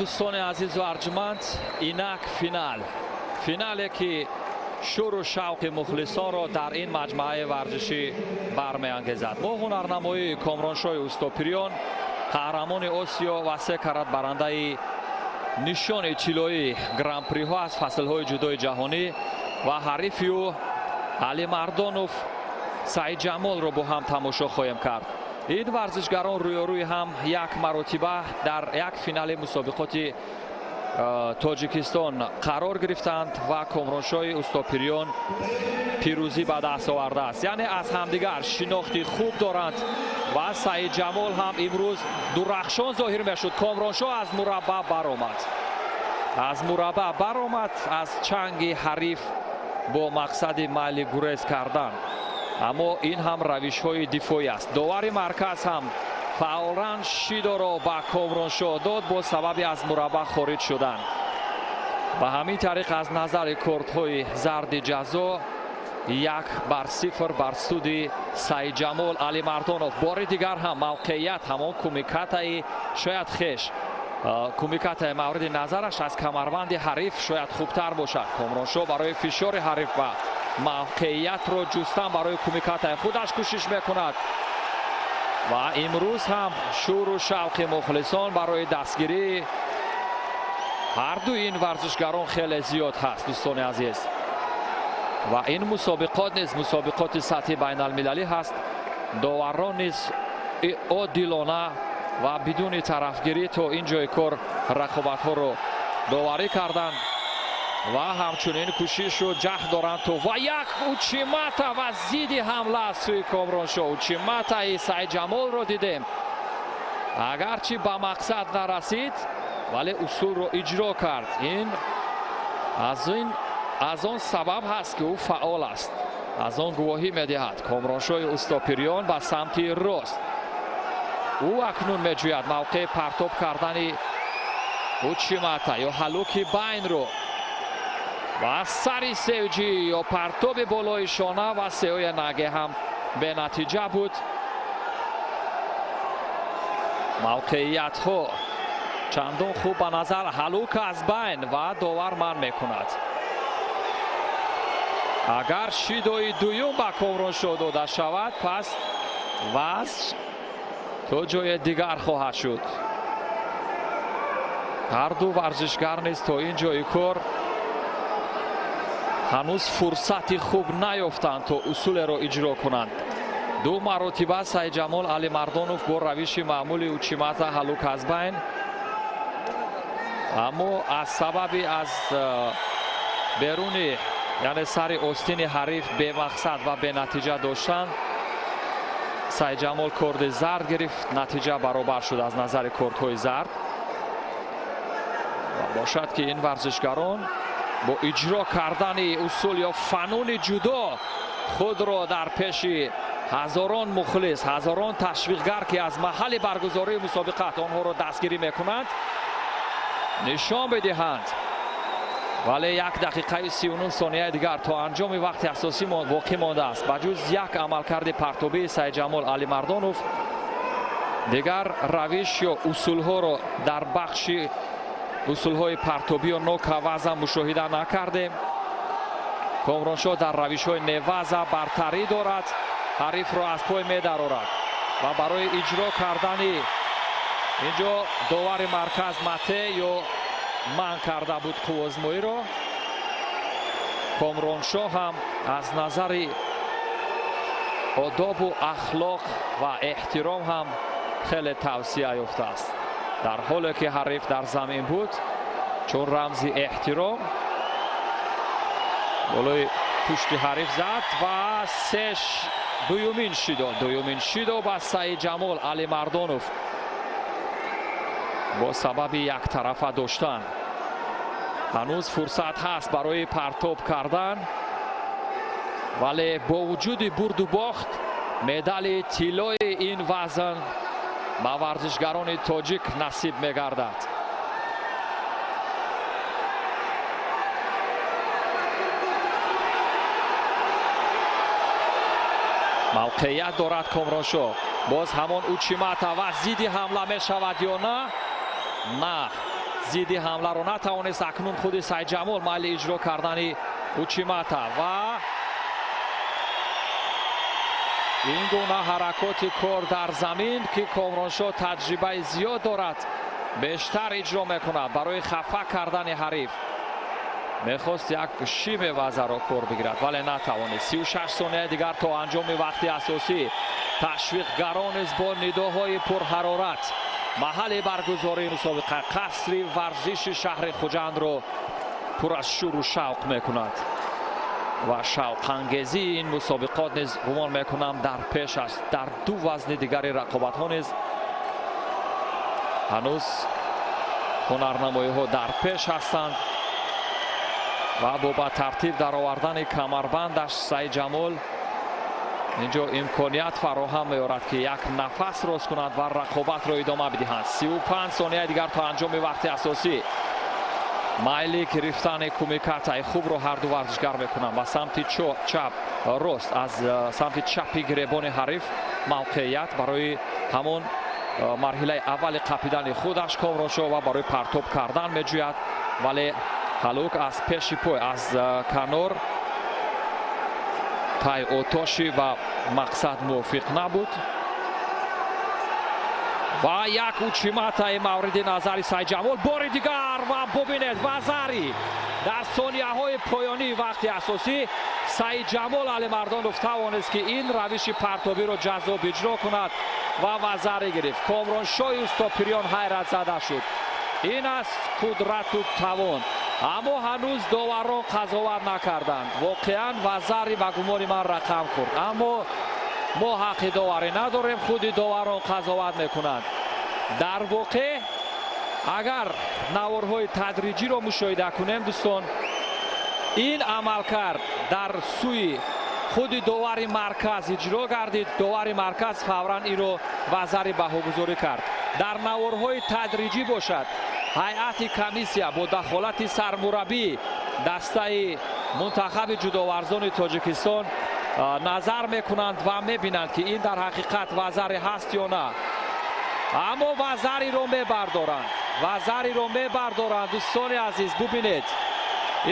Дӯстони азизу арҷманд, инак финал. Финале ки шӯру шавқи мухлисонро дар ин маҷмӯаи варзишӣ бармеангезад. Бо ҳунарнамоии Комроншоҳи Устопириён, қаҳрамони Осиё ва се карат барандаи нишони тиллоии гран-приҳо аз фаслҳои ҷудои ҷаҳонӣ ва ҳарифи ӯ Алимардонов Саидҷамолро бо ҳам тамошо хоҳем кард. Ин варзишгарон рӯёрӯи ҳам як маротиба дар як финали мусобиқоти Тоҷикистон қарор гирифтанд ва Комроншоҳи Устопириён пирӯзӣ ба даст овардааст. Яъне аз ҳамдигар шинохти хуб доранд ва Саидҷамол ҳам имрӯз дурахшон зоҳир мешуд. Комроншоҳ аз мураббаъ баромад. Аз мураббаъ баромад аз чанги ҳариф бо мақсади майли гурез кардан. Аммо ин ҳам равишҳои дифоӣ аст. Довари марказ ҳам фавран шидоро ба Комроншоҳ дод бо сабаби аз мураббаъ хориҷ шудан. Ба ҳамин тариқ аз назари кортҳои зарди ҷазо 1-0 бар суди Саидҷамол Алимардонов. Бори дигар ҳам мавқеият ҳамон кумикатаи шояд хеш, кумикатаи мавриди назараш аз камарбанди ҳариф шояд хубтар бошад. Комроншоҳ барои фишори ҳариф ва мавқеиятро ҷустан барои кумикатаи худаш кӯшиш мекунад ва имрӯз ҳам шӯру шавқи мухлисон барои дастгирии ҳар ду ин варзишгарон хеле зиёд ҳаст, дӯстони азиз. Ва ин мусобиқот низ мусобиқоти сатҳи байналмилалӣ ҳаст. Доварон низ одилона ва бидуни тарафгирӣ то ин ҷои кор рақобатҳоро доварӣ карданд ва ҳамчунин кӯшишу ҷаҳд доранд то ва як учимата ва зидди ҳамла аз сӯи Комроншоҳ. Учиматаи Саидҷамолро дидем, агарчи ба мақсад нарасид, вале усулро иҷро кард. Ин аз он сабаб ҳаст ки ӯ фаъол аст, аз он гувоҳӣ медиҳад. Комроншоҳи Устопириён ба самти рост, ӯ акнун меҷӯяд мавқеи партоб кардани учимата ё ҳалуки байнро ва сари севҷӣ ё партоби болои шона ва сеоя наге ҳам бенатиҷа буд. Мавқеиятҳо чандон хуб ба назар, ҳалук аз байн ва довар манъ мекунад. Агар шидои дуюм ба Комроншоҳ дода шавад, пас вазн то ҷои дигар хоҳад шуд. Ҳар ду варзишгар низ то ин ҷои кор ҳанӯз фурсати хуб наёфтанд то усулеро иҷро кунанд. Ду маротиба Саидҷамол Алимардонов бо равиши маъмули учимата ҳалук аз байн, аммо аз сабаби аз беруни, яъне сари остини ҳариф бемақсад ва бенатиҷа доштан, Саидҷамол корди зард гирифт. Натиҷа баробар шуд аз назари кордҳои зард. Ва бошад ки ин варзишгарон бо иҷро кардани усул ё фануни ҷудо худро дар пеши ҳазорон мухлис, ҳазорон ташвиқгар ки аз маҳалли баргузории мусобиқат онҳоро дастгирӣ мекунанд, нишон бидиҳанд. Вале 1 дақиқаи 39 сонияи дигар то анҷоми вақти асосӣ боқӣ мондааст. Ба ҷуз як амалкарди партобии Саидҷамол Алимардонов, дигар равиш ё усулҳоро дар бахши усулҳои партобӣ ё нокаваза мушоҳида накардем. Комроншоҳ дар равишҳои неваза бартарӣ дорад, ҳарифро аз пой медарорад ва барои иҷро кардани инҷо довари марказ мате ё манъ карда буд қуввозмоиро. Комроншоҳ ҳам аз назари одобу ахлоқ ва эҳтиром ҳам хеле тавсия ёфтааст. Дар ҳоле ки ҳариф дар замин буд, чун рамзи эҳтиром болои пушти ҳариф зад ва дуюмин шидо, дуюмин шидо ба Саидҷамол Алимардонов бо сабаби яктарафа доштан. Ҳанӯз фурсат ҳаст барои партоб кардан, вале бо вуҷуди бурду бохт медали тиллои ин вазн ба варзишгарони тоҷик насиб мегардад. Мавқеият дорад Комроншоҳ. Боз ҳамон учимата ва зидди ҳамла мешавад ё на? На. Зидди ҳамларо натавонист. Акнун худи Сайидҷамол майли иҷро кардани учимата ва ин гуна ҳаракоти кор дар замин, ки Комроншоҳ таҷрибаи зиёд дорад, бештар иҷро мекунад барои хафа кардани ҳариф. Мехост як шиме вазаро кор бигирад, вале натавонист. 36 сонияи дигар то анҷоми вақти асосӣ. Ташвиқгарон низ бо нидоҳои пурҳарорат маҳалли баргузории мусобиқа, қасри варзиши шаҳри Хуҷандро пур аз шуру шавқ мекунад ва шавқангезии ин мусобиқот низ гумон мекунам дар пеш аст. Дар ду вазни дигари рақобатҳо низ ҳанӯз ҳунарнамоиҳо дар пеш ҳастанд ва бо ба тартиб даровардани камарбандаш Сайидҷамол инҷо имконият фароҳам меорад, ки як нафас рост кунад ва рақобатро идома бидиҳанд. 35 сонияи дигар то анҷоми вақти асосӣ. Майли гирифтани кумикатаи хубро ҳар ду варзишгар мекунанд ба самти чап, рост аз самти чапи гиребони ҳариф мавқеият барои ҳамон марҳилаи аввали қапидани худаш Комроншоҳ ва барои партоб кардан меҷӯяд, вале ҳалук аз пеши пой, аз канор тай отоши ва мақсад мувофиқ набуд ва як учиматаи мавриди назари Сайидҷамол бори дигар. Ва бубинед, вазари дар сонияҳои поёнии вақти асосӣ Сайидҷамол Алимардонов тавонист, ки ин равиши партобиро ҷаззоб иҷро кунад ва вазари гирифт. Комроншоҳи устопириён ҳайратзада шуд. Ин аст қудрату тавон, аммо ҳанӯз доварон қазоват накарданд. Воқеан вазари ба гумони ман рақам хӯрд, аммо мо ҳаққи доварӣ надорем, худи доварон қазоват мекунанд. Дар воқеъ агар наворҳои тадриҷиро мушоҳида кунем, дӯстон, ин амалкард дар сӯи худи довари марказ иҷро гардид. Довари марказ фавран инро вазари баҳогузорӣ кард. Дар наворҳои тадриҷӣ бошад, ҳайати комиссия бо дахолати сармураббии дастаи мунтахаби ҷудоварзони Тоҷикистон назар мекунанд ва мебинанд, ки ин дар ҳақиқат вазаре ҳаст ё на. Аммо вазариро мебардоранд, вазариро мебардоранд. Дӯстони азиз, бубинед,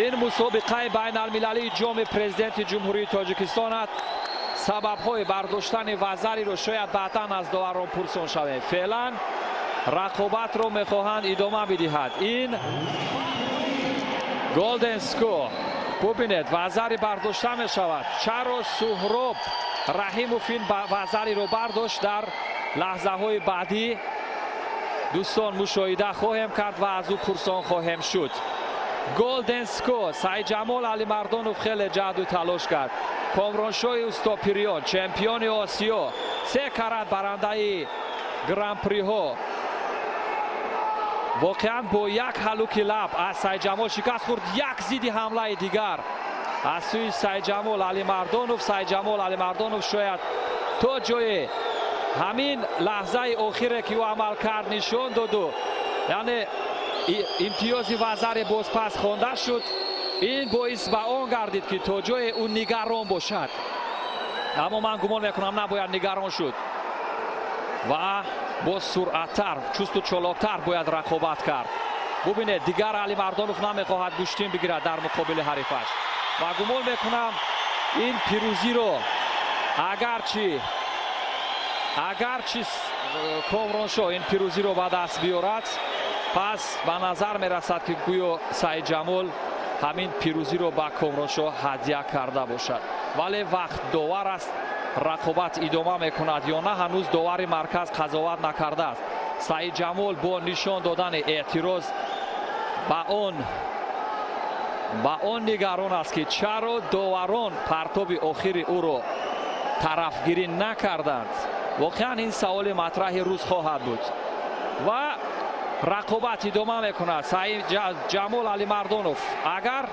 ин мусобиқаи байналмилалии ҷоми президенти Ҷумҳурии Тоҷикистон аст. Сабабҳои бардоштани вазариро шояд баъдан аз доварон пурсон шавем. Феълан рақобатро мехоҳанд идома бидиҳад. Ин Golden Score. Бубинед, вазари бардошта мешавад. Чаро Суҳроб Раҳимов ин вазариро бардошт? Дар лаҳзаҳои баъдӣ дӯстон мушоҳида хоҳем кард ва аз ӯ пурсон хоҳем шуд. Golden Score. Сайидҷамол Алимардонов хеле ҷаҳду талош кард. Комроншоҳи устопириён, чемпиони Осиё, се карат барандаи гран-приҳо, воқеан бо як ҳалуки лаб аз Сайидҷамол шикаст хӯрд. Як зидди ҳамлаи дигар аз сӯи Сайидҷамол Алимардонов. Сайидҷамол Алимардонов шояд то ҷое ҳамин лаҳзаи охире, ки ӯ амал кард, нишон доду, яъне имтиёзи вазаре бозпас хонда шуд. Ин боис ба он гардид, ки то ҷое ӯ нигарон бошад, аммо ман гумон мекунам набояд нигарон шуд ва боз суръаттар, чусту чолоктар бояд рақобат кард. Бубинед, дигар Алимардонов намехоҳад гӯштин бигирад дар муқобили ҳарифаш ва гумон мекунам ин пирӯзиро агарчи Комроншоҳ ин пирӯзиро ба даст биёрад, пас ба назар мерасад, ки гӯё Сайидҷамол ҳамин пирӯзиро ба Комроншоҳ ҳадя карда бошад. Вале вақт довар аст, рақобат идома мекунад ё на, ҳанӯз довари марказ қазоват накардааст. Сайидҷамол бо нишон додани эътироз ба он нигарон аст, ки чаро доварон партоби охири ӯро тарафгирӣ накарданд. Воқеан ин саволи матраҳи рӯз хоҳад буд ва рақобат идома мекунад. Сайидҷамол Алимардонов агар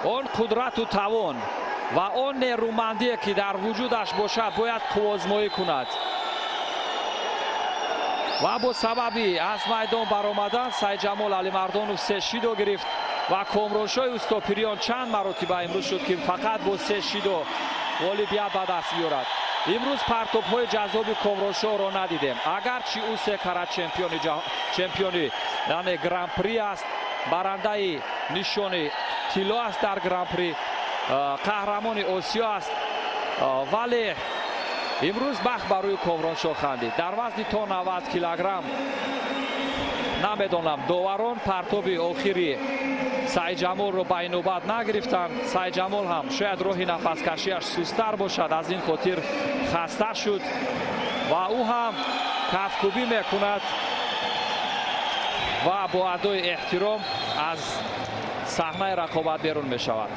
он қудрату тавон ва он нерӯмандие, ки дар вуҷудаш бошад, бояд қуввозмоӣ кунад ва бо сабаби аз майдон баромадан Сайидҷамол Алимардонов се шидо гирифт ва Комроншоҳи устопириён чанд маротиба имрӯз шуд, ки фақат бо се шидо ғолибият ба даст биёрад. Имрӯз партобҳои ҷаззоби Комроншоҳро надидем, агарчи ӯ се карат чемпиони, яъне Гран-при аст, барандаи нишони тилло аст дар Гран-при, қаҳрамони Осиё аст, вале имрӯз бахт ба рӯи Комроншоҳ хандид. Дар вазни то 90 килограмм намедонам, доварон партоби охири Саидҷамолро ба инобат нагирифтанд. Саидҷамол ҳам шояд роҳи нафаскашиаш сусттар бошад, аз ин хотир хаста шуд ва ӯ ҳам кафкӯбӣ мекунад ва бо адои эҳтиром аз саҳнаи рақобат берун мешавад.